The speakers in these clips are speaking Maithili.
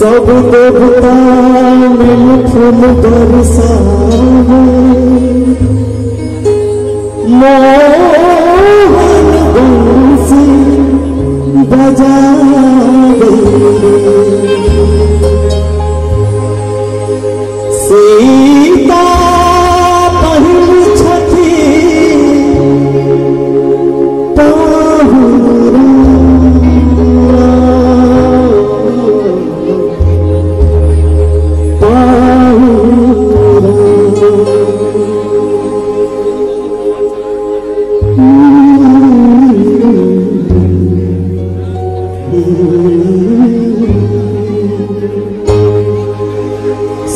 सब देवता मिल फूल बरसावे, मोहन बंसी बजावे। सीता पहिल छथि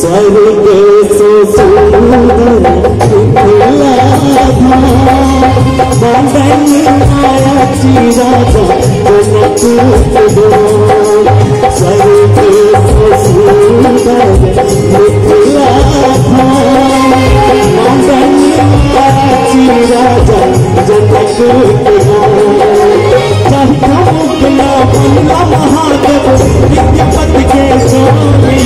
स्वर्ग से सुंदर मिथिला धाम, बंधन आया राजा जनकपुर धाम। स्वर्ग से सुंदर मिथिला धाम, बंधन आया राजा जनकपुर धाम। महादेव विद्यापति के स्वामी,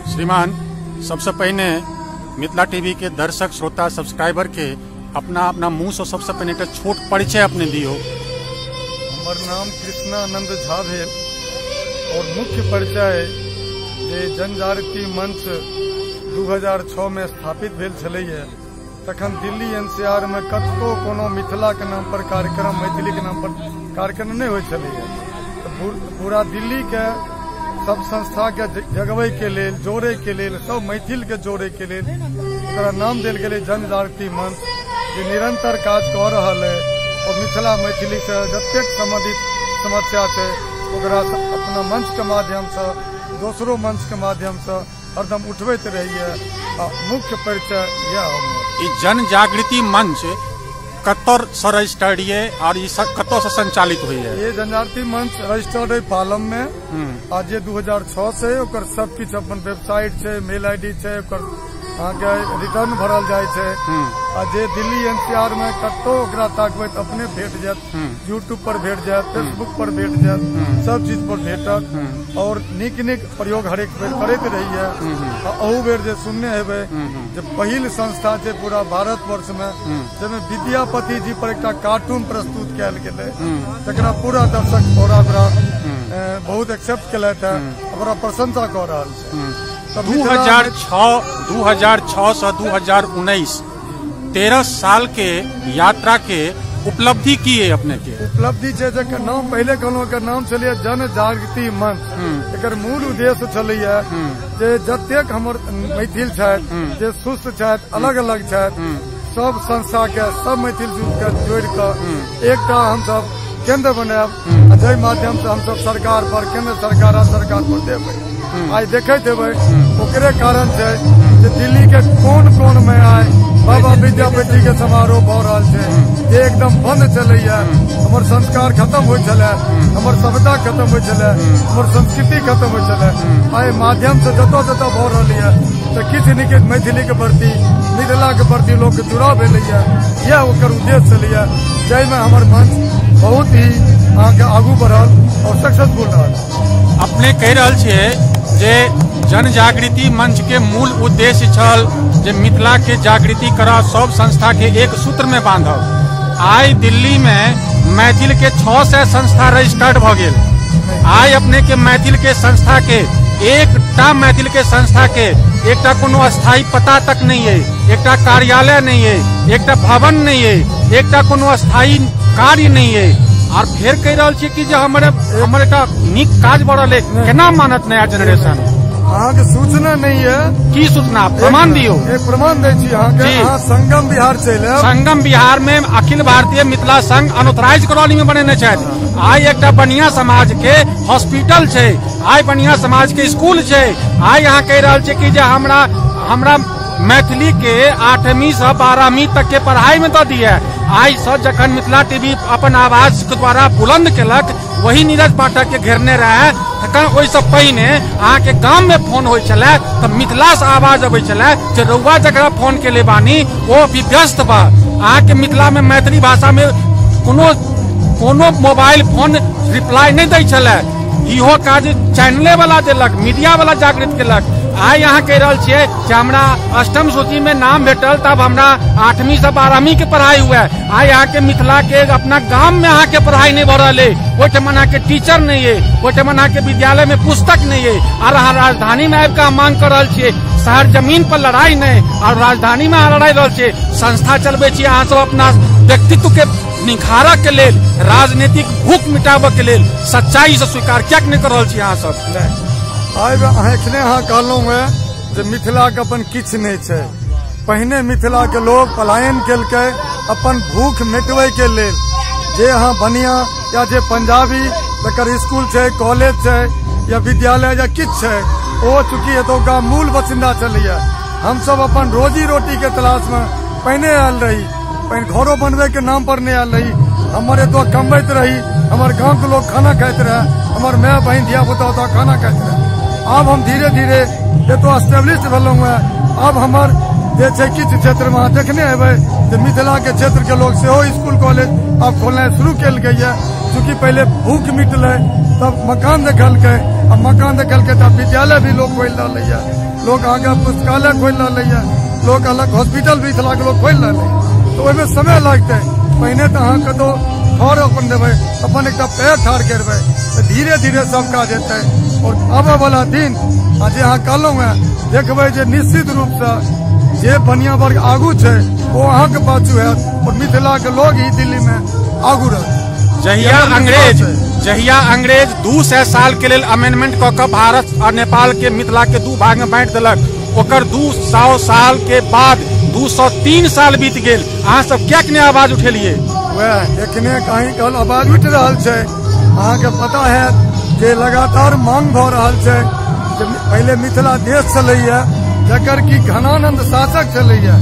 श्रीमान, सबसे पहिने मिथिला टीवी के दर्शक श्रोता सब्सक्राइबर के अपना अपना मुंह से सबसे पहिने एक छोट परिचय अपने दियो। हमर नाम कृष्णानंद झा भेल और मुख्य परिचय जे जनजागृति मंच 2006 में स्थापित भेल छलैया, तखन दिल्ली एनसीआर में कतको कोनो मिथिला के नाम पर कार्यक्रम, मैथिली के नाम पर कार्यक्रम नहीं होइ छलैया। तो पूरा दिल्ली के सब संस्था के जगबै के लेल, जोड़े के लेल, सब मैथिल के जोड़े के लेल ओकरा नाम देल गेलै जनजागृति मंच, जे निरंतर काज कऽ रहल है और मिथिला मैथिली से जतेक संबंधित समस्या छै ओकरा अपना मंच के माध्यम से, दोसरो मंच के माध्यम से हरदम उठबैत रहैया। मुख्य परिचय यह हमर। ई जनजागृति मंच कतऽ से रजिस्टर्ड ये और ई कतऽ से संचालित हुई है? ये जनजागृति मंच रजिस्टर्ड है पालम में, आज जे 2006 से ओकर सब किछु अपन वेबसाइट छै, मेल आईडी छै, ओकर अहाँके रिटर्न भरल जाइ छै। आ जे दिल्ली एनसीआर में कतौ ओकरा ताकबै तऽ अपने भेट जायत, यूट्यूब पर भेट जायत, फेसबुक पर भेट जायत, सब चीज पर भेटत। और नीक नीक प्रयोग हरेक बेर करैत रहैया। अहू बेर जे सुनने हेबै जे पहिल संस्था छै पूरा भारत वर्ष में जाहिमे विद्यापति जी पर एकटा कार्टून प्रस्तुत कयल गेलै, तकरा पूरा दर्शक ओकरा बहुत एक्सेप्ट केलथि है, ओकरा प्रशंसा कऽ रहल छै। 2006 से 2019 13 साल के यात्रा के उपलब्धि की है अपने के? उपलब्धि छै जकर नाम पहले कहलहुँ, एकर नाम छलैया जन जागृति मंच। एकर मूल उद्देश्य छलैया जे जतेक हमर मैथिल छथि, जे सुस्त छथि, अलग अलग छथि, सब संस्था के, सब मैथिल के जोड़ि कऽ एकटा हमसब केंद्र बनायब, जाहि माध्यम से हमसब सरकार पर, केंद्र सरकार राज्य सरकार पर देबै। आइ देखैत हेबै ओकरे कारण छै जे दिल्ली के कोन कोन में आइ बाबा विद्यापति के समारोह भऽ रहल छै, जे एकदम बंद चलैया। हमर संस्कार खत्म होइ छलै, हमर सभ्यता खत्म होइ छलै, हमर संस्कृति खत्म होइ छलै। आइ माध्यम से जतऽ जतऽ भऽ रहल यऽ तऽ किछु ने किछु मैथिली के प्रति, मिथिला के प्रति लोक के जुड़ाव भेलैया। इएह ओकर उद्देश्य छलैया, जाहिमे हमर मंच बहुत ही अहाँके आगू बढ़ल और सक्सेसफुल रहल। अपने कहि रहल छियै जे जनजागृति मंच के मूल उद्देश्य छल जे मिथिला के जागृति करा, सब संस्था के एक सूत्र में बांधब। आइ दिल्ली में मैथिल के 600 संस्था रजिस्टर्ड भ गेल। आइ अपने के मैथिल के संस्था के एकटा मैथिल के संस्था के एकटा कोनो अस्थायी पता तक नहीं है, एकटा कार्यालय नहीं है, एकटा भवन नहीं है, एकटा कोनो अस्थायी कार्य नहीं है। और फेर कहि रहल छी कि जे हमर एकटा नीक काज बढ़ल है, केना मानत नया जनरेशन? अहाँके सूचना नहीं है। की सूचना? प्रमाण दियौ। एक प्रमाण दै छी अहाँके। अहाँ संगम बिहार चलि आयब। संगम बिहार में अखिल भारतीय मिथिला संघ अनऑथराइज कॉलोनी में बनेने छथि। आइ एकटा बढ़िया समाज के हॉस्पिटल छै, आइ बढ़िया समाज के स्कूल छै। आइ अहाँ कहि रहल छी कि जे हमरा हमरा मैथिली के 8वीं से 12वीं तक के पढ़ाई में दऽ दिए। आइ से जखन मिथिला टीवी अपन आवाज के द्वारा बुलंद केलक, वही नीरज पाठक के घेरने रहे, तखन ओहिसँ पहिने अहाँके गाम में फोन होइ छलै तऽ मिथिला से आवाज अबै छलै जे रउआ जकरा फोन केले बानी ओ अभी व्यस्त बा। अहाँके मिथिला में मैथिली भाषा में कोनो कोनो मोबाइल फोन रिप्लाई नहि दै छलै। इहो काज चैनले वाला देलक, मीडिया वाला जागृत केलक। आइ अहाँ कहि रहल छियै जे हमरा अष्टम सूची में नाम भेटल तब हमरा 8वीं से 12वीं के पढ़ाई हुए। आइ अहाँके मिथिला के अपना गाम में अहाँके पढ़ाई नहीं भऽ रहल अइ, ओहिठाम अहाँके टीचर नहीं अइ, ओहिठाम अहाँके विद्यालय में पुस्तक नहीं अइ। और अहाँ राजधानी में आबि कऽ मांग कऽ रहल छियै, शहर जमीन पर लड़ाई नहीं, और राजधानी में अहाँ लड़ाई रहल छियै, संस्था चलबै छियै अहाँ सब अपना व्यक्तित्व के निखारऽ के लेल, राजनीतिक भूख मिटाबऽ के लेल। सच्चाई से स्वीकार किएक नहि कऽ रहल छी अहाँ सब? आइ एखने अहाँ कहलहुँ हेँ जे मिथिलाके अपन किछु नहि छै। पहिने मिथिलाके लोग पलायन केलकै अपन भूख मिटबैके लेल। जे अहाँ बनिया या जे पंजाबी तकर स्कूल छै, कॉलेज छै या विद्यालय या किछु छै, ओ चूँकि एतुका मूल बासिन्दा छलैए। हमसब अपन रोजी रोटीके तलाशमे पहिने आयल रही, पहिने घरो बनबैके नाम पर नहि आयल रही। हमर एतऽ कमबैत रही, हमर गाँवके लोग खाना खाइत रहए, हमर माय बहिन धिया पुता ओतऽ खाना खाइत रहए। आब हम धीरे धीरे एतऽ एस्टेब्लिश भेलहुँ हेँ। आब हमर जे छै किछु क्षेत्रमे अहाँ देखने हेबै जे मिथिलाके क्षेत्रके लोग सेहो स्कूल कॉलेज आब खोलनाइ शुरू केलकैए। चूँकि पहिले भूख मिटलै तब मकान देखलकै, आ मकान देखलकै तब विद्यालय भी लोग खोलि रहलैए, लोग अहाँके पुस्तकालय खोलि रहलैए, लोग अलग हॉस्पिटल भी मिथिलाके लोग खोलि रहलैए। तऽ ओहिमे समय लगतै। पहिने तऽ अहाँ कतहु घर अपन देबै, अपन एकटा पैर ठाढ़ करबै, तऽ धीरे धीरे सब काज हेतै। और आबऽ वाला दिन आ जे अहाँ कहलहुँ हेँ, देखबै जे निश्चित रूपसँ जे बनिया वर्ग आगू छै ओ अहाँके पाछू हैत और मिथिलाके लोग ही दिल्लीमे आगू रहत। जहिया अंग्रेज 200 साल के लेल अमेंडमेंट कऽ कऽ भारत और नेपाल के मिथिला के 2 भाग में बांटि देलक, ओकर 200 साल के बाद 203 साल बीत गेल, अहाँ सब किएक नहि आवाज उठेलियै? वएह एखने कहीं कहल आवाज उठि रहल छै। अहाँके पता हैत जे लगातार मांग भऽ रहल छै जे पहिले मिथिला देश छलैए, जकर कि घनानंद शासक छलैए,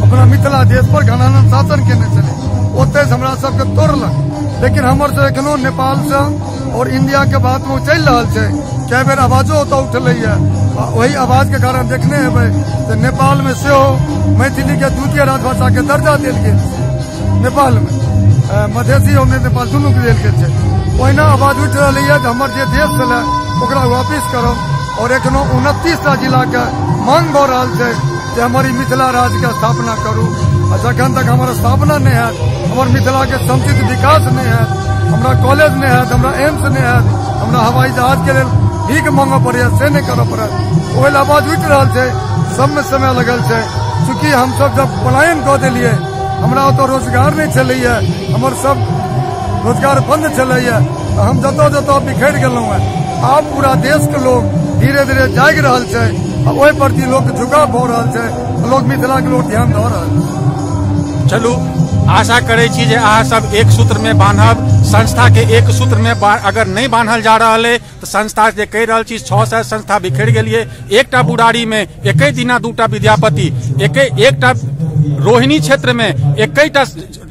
अपना मिथिला देश पर घनानंद शासन केने छलै, ओतहि हमरा सबके तोड़लक। लेकिन हमर सब एखनो नेपालसँ और इंडिया के बात में चलि रहल छै। कए बेर आवाजो ओतऽ उठलैए, ओहि आवाज के कारण देखने हेबै जे नेपाल में सेहो मैथिली के द्वितीय राजभाषा के दर्जा देल गेल छै। नेपाल में मधेसी और नेपाल दुनू के देल गेल छै। ओहिना आवाज उठि रहलैए जे हमर जे देश छलै ओकरा वापिस करब। और एखनो 29टा जिलाके मांग भऽ रहल छै जे हमर ई मिथिला राज्यके स्थापना करू। आ जखन तक हमर स्थापना नहि हैत, हमर मिथिलाके समुचित विकास नहि हैत, हमरा कॉलेज नहि हैत, हमरा एम्स नहि हैत, हमरा हवाई जहाजके लेल भीख मांगऽ पड़ैए से नहि करऽ पड़त, ओहि लए आवाज उठि रहल छै। सबमे समय लगल छै। चूँकि हमसब जब पलायन कऽ देलियै, हमरा ओतऽ रोजगार नहि छलैए, हमर सब रोजगार बंद छलैए, तऽ हम जतऽ जतऽ बिखरि गेलहुँ हेँ। आब पूरा देशके लोग धीरे धीरे जागि रहल छै आ ओहि प्रति लोकके झुकाव भऽ रहल छै, लोग मिथिलाके लोग ध्यान दऽ रहल छै। चलू, आशा करै छी जे अहाँ सब एक सूत्र में बान्हब। संस्था के एक सूत्र में अगर नहीं बान्हल जा रहल है तऽ संस्था जे कहि रहल छी 600 संस्था बिखरि गेलियै। एकटा बुराड़ी में एके दिना 2टा विद्यापति, एकटा रोहिणी क्षेत्र में एकेटा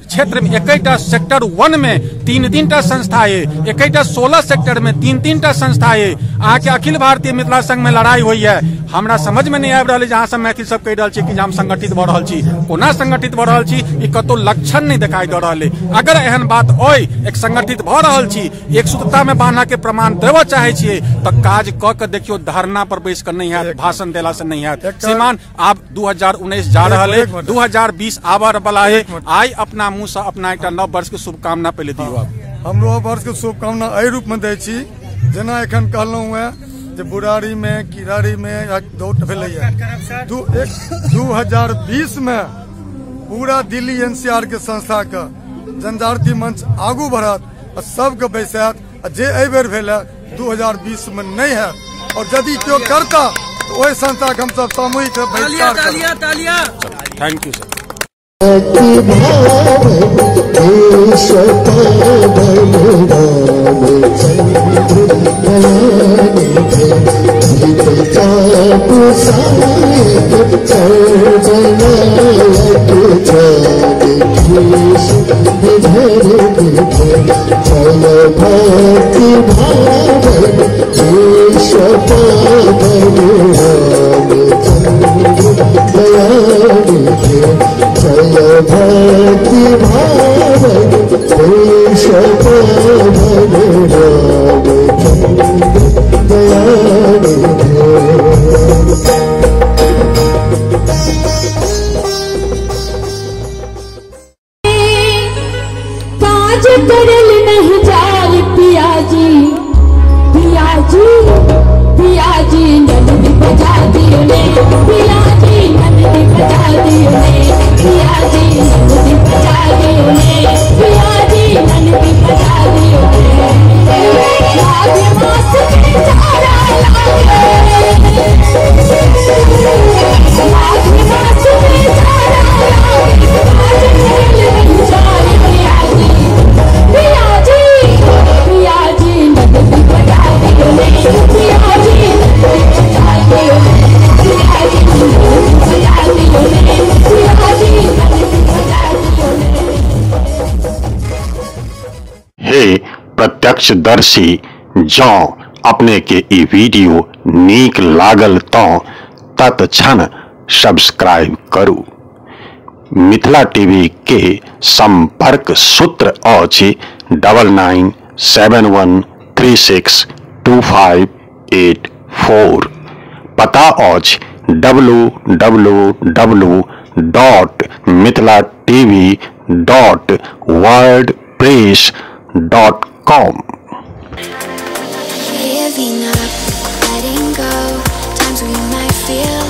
क्षेत्र में एकेटा सेक्टर 1 में 3-3टा संस्था है, एकेटा 16 सेक्टर में 3-3टा संस्था है। अहाँके अखिल भारतीय मिथिला संघ में लड़ाई होइए। हमरा समझ में नहीं आबि रहल है जे अहाँ सब मैथिल सब कहि रहल छी कि हम संगठित भऽ रहल छी। कोना संगठित भऽ रहल छी ई कतौ लक्षण नहीं देखाई दऽ रहल है। अगर एहन बात अइ, एक संगठित भऽ रहल छी, एक सूत्रता में बान्हऽ के प्रमाण देबऽ चाहै छियै तऽ काज कऽ के देखियौ, धरना पर बैस कऽ नहीं हैत, भाषण देला से नहीं हैत। श्रीमान, आब 2019 जा रहल है, 2020 आबऽ वाला है। आइ अपना मुँह से अपना एकटा नव वर्ष के शुभकामना पहिले दियौ। आब हम नव वर्ष के शुभकामना एहि रूप में दै छी, जेना एखन कहलहुँ हेँ जे बुराड़ी में किरारी में दौड़ भेलैए। 2020 में पूरा दिल्ली एनसीआर के संस्था के जनजागृति मंच आगू बढ़त आ सबके बैसायत। आ जे एहि बेर भेल है 2020 में नहीं है, और यदि केओ करता ओहि संस्थाके हमसब सामूहिक बहिष्कार करब। Thank you sir. काज करल नहीं जाय पियाजी पियाजी पियाजी नंदी बजा दियो ने पियाजी नंदी बजा दियो ने पियाजी नंदी बजा दियो ने पियाजी नंदी बजा दियो ने। लागे मास के चारा लागे लागे मास के चारा लागे काज करल नहीं जाय पियाजी पियाजी पियाजी नंदी बजा दियो ने पियाजी नंदी बजा दियो ने पियाजी नंदी बजा दियो ने पियाजी नंदी बजा दियो ने। हे प्रत्यक्षदर्शी, जँ अपने के ई वीडियो नीक लागल तँ तत्क्षण सब्सक्राइब करू। मिथिला टीवी के संपर्क सूत्र अछि 9971362584। पता अछि www.mithilatv.wordpress.com। Giving up, letting go, times we might feel